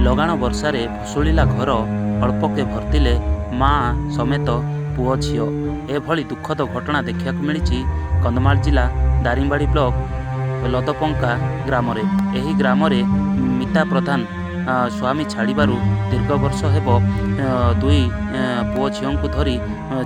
ଲଗାଣ ବର୍ଷାରେ ଭୁଶୁଡ଼ିଲା ଘର, ଅଳ୍ପକେ ବର୍ତ୍ତିଲେ ମା ସମେତ ପୁଅ ଝିଅ। ଏଭଳି ଦୁଃଖଦ ଘଟଣା ଦେଖିବାକୁ ମିଳିଛି କନ୍ଧମାଳ ଜିଲ୍ଲା ଦାରିଙ୍ଗବାଡ଼ି ବ୍ଲକ ଲଦପଙ୍କା ଗ୍ରାମରେ। ଏହି ଗ୍ରାମରେ ମିତା ପ୍ରଧାନ ସ୍ୱାମୀ ଛାଡ଼ିବାରୁ ଦୀର୍ଘ ବର୍ଷ ହେବ ଦୁଇ ପୁଅ ଝିଅଙ୍କୁ ଧରି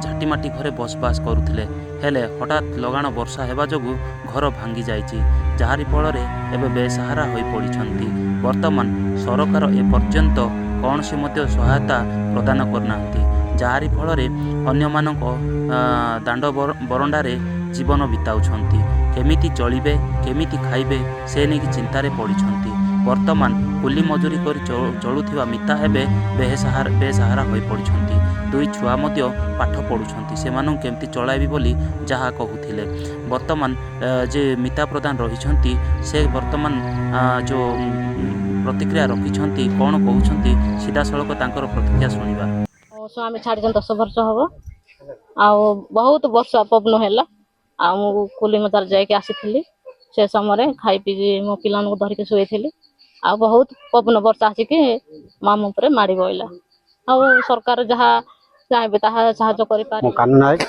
ଝାଟିମାଟି ଘରେ ବସବାସ କରୁଥିଲେ। ହେଲେ ହଠାତ୍ ଲଗାଣ ବର୍ଷା ହେବା ଯୋଗୁଁ ଘର ଭାଙ୍ଗି ଯାଇଛି, ଯାହାରି ଫଳରେ ଏବେ ବେସାହାରା ହୋଇପଡ଼ିଛନ୍ତି। ବର୍ତ୍ତମାନ ସରକାର ଏପର୍ଯ୍ୟନ୍ତ କୌଣସି ମଧ୍ୟ ସହାୟତା ପ୍ରଦାନ କରିନାହାନ୍ତି, ଯାହାରି ଫଳରେ ଅନ୍ୟମାନଙ୍କ ଦାଣ୍ଡ ବରଣ୍ଡାରେ ଜୀବନ ବିତାଉଛନ୍ତି। କେମିତି ଚଳିବେ, କେମିତି ଖାଇବେ, ସେ ନେଇକି ଚିନ୍ତାରେ ପଡ଼ିଛନ୍ତି। ବର୍ତ୍ତମାନ କୁଲି ମଜୁରୀ କରି ଚଳୁଥିବା ମିତା ଏବେ ବେସାହାରା ହୋଇପଡ଼ିଛନ୍ତି। ଦୁଇ ଛୁଆ ମଧ୍ୟ ପାଠ ପଢ଼ୁଛନ୍ତି, ସେମାନଙ୍କୁ କେମିତି ଚଳାଇବି ବୋଲି ଯାହା କହୁଥିଲେ। ବର୍ତ୍ତମାନ ଯେ ମିତା ପ୍ରଧାନ ରହିଛନ୍ତି, ସେ ବର୍ତ୍ତମାନ ଯେଉଁ ପ୍ରତିକ୍ରିୟା ରଖିଛନ୍ତି, କ'ଣ କହୁଛନ୍ତି, ସିଧାସଳଖ ତାଙ୍କର ପ୍ରତିକ୍ରିୟା ଶୁଣିବା। ମୋ ସ୍ୱାମୀ ଛାଡ଼ିଛନ୍ତି 10 ବର୍ଷ ହବ। ଆଉ ବହୁତ ବର୍ଷା ପବନ ହେଲା ଆଉ ମୁଁ କୁଲି ବଜାର ଯାଇକି ଆସିଥିଲି। ସେ ସମୟରେ ଖାଇ ପିଇକି ମୋ ପିଲାମାନଙ୍କୁ ଧରିକି ଶୋଇଥିଲି ଆଉ ବହୁତ ପବନ ବର୍ଷା ଆସିକି ଆମ ଉପରେ ମାଡ଼ି ବଇଲା। ଆଉ ସରକାର ଯାହା ଚାହିଁବେ ତାହା ସାହାଯ୍ୟ ମୁଁ କରିପାରିବେ। କାହ୍ନୁ ନାୟକ।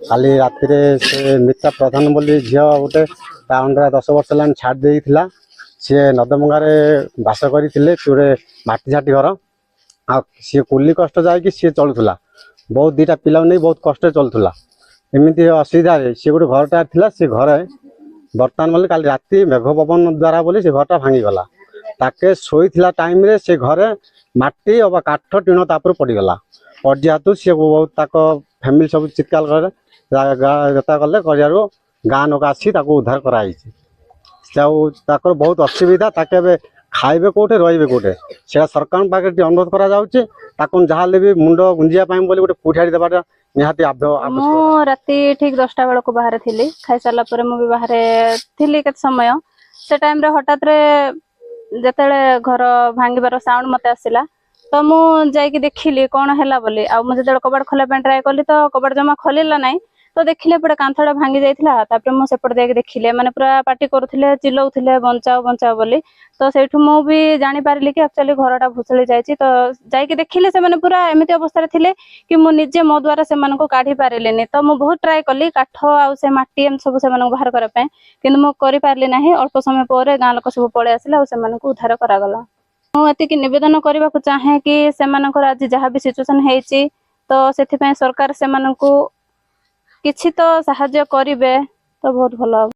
କାଲି ରାତିରେ ସେ ମିତା ପ୍ରଧାନ ବୋଲି ଝିଅ ଗୋଟେ, ତା ଅଣ୍ଡରା 10 ବର୍ଷ ହେଲାଣି ଛାଡ଼ି ଦେଇଥିଲା। ସିଏ ନଦମଙ୍ଗାରେ ବାସ କରିଥିଲେ, ଗୋଟେ ମାଟି ଝାଟି ଘର। ଆଉ ସିଏ କୁଲି କଷ୍ଟ ଯାଇକି ସିଏ ଚଳୁଥିଲା। ବହୁତ ଦୁଇଟା ପିଲାକୁ ନେଇ ବହୁତ କଷ୍ଟରେ ଚଳୁଥିଲା। ଏମିତି ଅସୁବିଧାରେ ସିଏ ଗୋଟେ ଘରଟା ଥିଲା। ସେ ଘରେ ବର୍ତ୍ତମାନ ବୋଲି କାଲି ରାତି ମେଘ ପବନ ଦ୍ୱାରା ବୋଲି ସେ ଘରଟା ଭାଙ୍ଗିଗଲା। ତାକେ ଶୋଇଥିଲା ଟାଇମରେ ସେ ଘରେ ମାଟି ଅବା କାଠ ଟିଣ ତା ଉପରେ ପଡ଼ିଗଲା। ପଡ଼ିଯିବା ହେତୁ ସିଏ ବହୁତ ତାଙ୍କ ଫ୍ୟାମିଲି ସବୁ ଚିତ୍କାର କଲେ, ଯତା କଲେ। କରିବାରୁ ଗାଁ ଲୋକ ଆସି ତାକୁ ଉଦ୍ଧାର କରାଯାଇଛି। ଆଉ ତାଙ୍କର ବହୁତ ଅସୁବିଧା। ତାକେ ଏବେ ଖାଇବେ କୋଉଠି, ରହିବେ କୋଉଠି, ସେଇଟା ସରକାରଙ୍କ ପାଖରେ ଟିକେ ଅନୁରୋଧ କରାଯାଉଛି। ତାକୁ ଯାହାହେଲେ ବି ମୁଣ୍ଡ ଗୁଞ୍ଜିବା ପାଇଁ ବୋଲି ଗୋଟେ କୋଠାରି ଦେବାଟା ନିହାତି ମୁଁ ଆବଶ୍ୟକ। ରାତି ଠିକ 10ଟା ବେଳକୁ ବାହାରେ ଥିଲି। ଖାଇସାରିଲା ପରେ ମୁଁ ବି ବାହାରେ ଥିଲି କେତେ ସମୟ। ସେ ଟାଇମରେ ହଠାତରେ ଯେତେବେଳେ ଘର ଭାଙ୍ଗିବାର ସାଉଣ୍ଡ ମତେ ଆସିଲା, ତ ମୁଁ ଯାଇକି ଦେଖିଲି କଣ ହେଲା ବୋଲି। ଆଉ ମୁଁ ଯେତେବେଳେ କବାଟ ଖୋଲିବା ପାଇଁ ଟ୍ରାଏ କଲି, ତ କବାଟ ଜମା ଖୋଲିଲା ନାହିଁ। ତ ଦେଖିଲି ଏପଟେ କାନ୍ଥଟା ଭାଙ୍ଗି ଯାଇଥିଲା। ତାପରେ ମୁଁ ସେପଟେ ଯାଇକି ଦେଖିଲି, ଏମାନେ ପୁରା ପାଟି କରୁଥିଲେ, ଚିଲଉଥିଲେ, "ବଞ୍ଚାଅ, ବଞ୍ଚାଅ" ବୋଲି। ତ ସେଇଠୁ ମୁଁ ବି ଜାଣିପାରିଲି କି ଆକ୍ଚୁଆଲି ଘରଟା ଭୁଶୁଡ଼ି ଯାଇଛି। ତ ଯାଇକି ଦେଖିଲି, ସେମାନେ ପୁରା ଏମିତି ଅବସ୍ଥାରେ ଥିଲେ କି ମୁଁ ନିଜେ ମୋ ଦ୍ୱାରା ସେମାନଙ୍କୁ କାଢି ପାରିଲିନି। ତ ମୁଁ ବହୁତ ଟ୍ରାଏ କଲି କାଠ ଆଉ ସେ ମାଟି ଏମିତି ସବୁ ସେମାନଙ୍କୁ ବାହାର କରିବା ପାଇଁ, କିନ୍ତୁ ମୁଁ କରିପାରିଲି ନାହିଁ। ଅଳ୍ପ ସମୟ ପରେ ଗାଁ ଲୋକ ସବୁ ପଳେଇ ଆସିଲେ ଆଉ ସେମାନଙ୍କୁ ଉଦ୍ଧାର କରାଗଲା। ମୁଁ ଏତିକି ନିବେଦନ କରିବାକୁ ଚାହେଁ କି ସେମାନଙ୍କର ଆଜି ଯାହା ବି ସିଚୁଏସନ ହେଇଛି, ତ ସେଥିପାଇଁ ସରକାର ସେମାନଙ୍କୁ କିଛି ତ ସାହାଯ୍ୟ କରିବେ ତ ବହୁତ ଭଲ ହବ।